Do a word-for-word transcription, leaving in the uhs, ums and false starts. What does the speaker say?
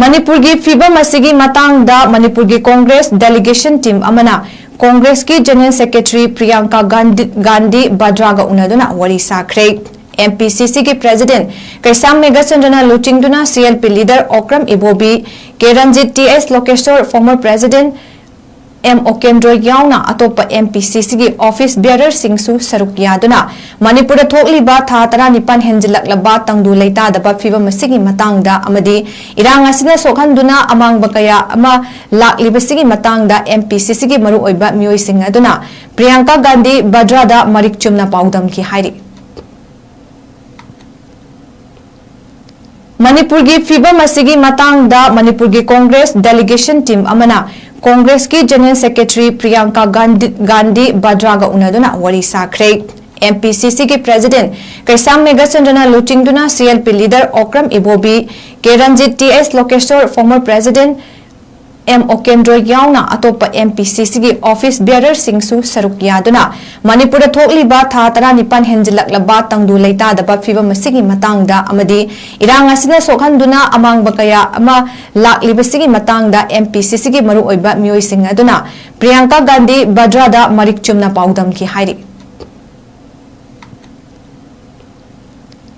ꯃꯅꯤꯄꯨꯔꯒꯤ ꯐꯤꯕꯝ ꯑꯁꯤꯒꯤ ꯃꯇꯥꯡꯗ ꯃꯅꯤꯄꯨꯔꯒꯤ ꯀꯣꯡꯒ꯭ꯔꯦꯁ ꯗꯦꯂꯤꯒꯦꯁꯟ ꯇꯤꯝ ꯑꯃꯅ ꯀꯣꯡꯒ꯭ꯔꯦꯁꯀꯤ ꯖꯦꯅꯔꯦꯜ ꯁꯦꯀ꯭ꯔꯦꯇꯔꯤ ꯄ꯭ꯔꯤꯌꯥꯡꯀꯥ ꯒꯥꯟꯙꯤ, ꯒꯥꯟꯙꯤ ꯕꯗ꯭ꯔꯥꯒ ꯎꯅꯗꯨꯅ ꯋꯥꯔꯤ ꯁꯥꯈ꯭ꯔꯦ꯫ ꯑꯦꯝ ꯄꯤ ꯁꯤ ꯁꯤꯒꯤ ꯄ꯭ꯔꯦꯁꯤꯗꯦꯟꯠ ꯀꯩꯁꯥꯝ ꯃꯦꯘꯆꯟꯗ꯭ꯔꯅ ꯂꯨꯆꯤꯡꯗꯨꯅ C L P leader Okram Ibobi, K Ranjit, T S Lokeshor, former president M Okendro ꯌꯥꯎꯅ ꯑꯇꯣꯞꯄ ꯑꯦꯝ ꯄꯤ ꯁꯤ ꯁꯤꯒꯤ ꯑꯣꯐꯤꯁ ꯕꯤꯌꯔꯔꯁꯤꯡꯁꯨ ꯁꯔꯨꯛ ꯌꯥꯗꯨꯅ ꯃꯅꯤꯄꯨꯔꯗ ꯊꯣꯛꯂꯤꯕ ꯊꯥ ꯇꯔꯥꯅꯤꯄꯥꯟ ꯍꯦꯟꯖꯤꯜꯂꯛꯂꯕ ꯇꯪꯗꯨ ꯂꯩꯇꯥꯗꯕ ꯐꯤꯕꯝ ꯑꯁꯤꯒꯤ ꯃꯇꯥꯡꯗ ꯑꯃꯗꯤ ꯏꯔꯥꯡ ꯑꯁꯤꯅ ꯁꯣꯛꯍꯟꯗꯨꯅ ꯑꯃꯥꯡꯕ ꯀꯌꯥ ꯑꯃ ꯂꯥꯛꯂꯤꯕꯁꯤꯒꯤ ꯃꯇꯥꯡꯗ ꯑꯦꯝ ꯄꯤ ꯁꯤ ꯁꯤꯒꯤ ꯃꯔꯨꯑꯣꯏꯕ ꯃꯤꯑꯣꯏꯁꯤꯡ ꯑꯗꯨꯅ ꯄ꯭ꯔꯤꯌꯥꯡꯀꯥ ꯒꯥꯟꯙꯤ ꯕꯗ꯭ꯔꯥꯗ ꯃꯔꯤꯛ ꯆꯨꯝꯅ ꯄꯥꯎꯗꯝꯈꯤ ꯍꯥꯏꯔꯤ꯫ ꯃꯅꯤꯄꯨꯔꯒꯤ ꯐꯤꯕꯝ ꯑꯁꯤꯒꯤ ꯃꯇꯥꯡꯗ ꯃꯅꯤꯄꯨꯔꯒꯤ ꯀꯣꯡꯒ꯭ꯔꯦꯁ ꯗꯦꯂꯤꯒꯦꯁꯟ ꯇꯤꯝ ꯑꯃꯅ ꯀꯣꯡꯒ꯭ꯔꯦꯁꯀꯤ ꯖꯦꯅꯔꯦꯜ ꯁꯦꯀ꯭ꯔꯦꯇꯔꯤ ꯄ꯭ꯔꯤꯌꯥꯡꯀꯥ ꯒꯥꯟꯙꯤ, ꯒꯥꯟꯙꯤ ꯕꯗ꯭ꯔꯥꯒ ꯎꯅꯗꯨꯅ ꯋꯥꯔꯤ ꯁꯥꯈ꯭ꯔꯦ꯫ ꯑꯦꯝ ꯄꯤ ꯁꯤ ꯁꯤꯒꯤ ꯄ꯭ꯔꯦꯁꯤꯗꯦꯟꯠ ꯀꯩꯁꯥꯝ ꯃꯦꯘꯆꯟꯗ꯭ꯔꯅ ꯂꯨꯆꯤꯡꯗꯨꯅ C L P leader Okram Ibobi, K Ranjit, T S Lokeshor, former president M Okendro ꯌꯥꯎꯅ ꯑꯇꯣꯞꯄ ꯑꯦꯝ ꯄꯤ ꯁꯤ ꯁꯤꯒꯤ ꯑꯣꯐꯤꯁ ꯕꯤꯌꯔꯔꯁꯤꯡꯁꯨ ꯁꯔꯨꯛ ꯌꯥꯗꯨꯅ ꯃꯅꯤꯄꯨꯔꯗ ꯊꯣꯛꯂꯤꯕ ꯊꯥ ꯇꯔꯥꯅꯤꯄꯥꯟ ꯍꯦꯟꯖꯤꯜꯂꯛꯂꯕ ꯇꯪꯗꯨ ꯂꯩꯇꯥꯗꯕ ꯐꯤꯕꯝ ꯑꯁꯤꯒꯤ ꯃꯇꯥꯡꯗ ꯑꯃꯗꯤ ꯏꯔꯥꯡ ꯑꯁꯤꯅ ꯁꯣꯛꯍꯟꯗꯨꯅ ꯑꯃꯥꯡꯕ ꯀꯌꯥ ꯑꯃ ꯂꯥꯛꯂꯤꯕꯁꯤꯒꯤ ꯃꯇꯥꯡꯗ ꯑꯦꯝ ꯄꯤ ꯁꯤ ꯁꯤꯒꯤ ꯃꯔꯨꯑꯣꯏꯕ ꯃꯤꯑꯣꯏꯁꯤꯡ ꯑꯗꯨꯅ ꯄ꯭ꯔꯤꯌꯥꯡꯀꯥ ꯒꯥꯟꯙꯤ ꯕꯗ꯭ꯔꯥꯗ ꯃꯔꯤꯛ ꯆꯨꯝꯅ ꯄꯥꯎꯗꯝꯈꯤ ꯍꯥꯏꯔꯤ꯫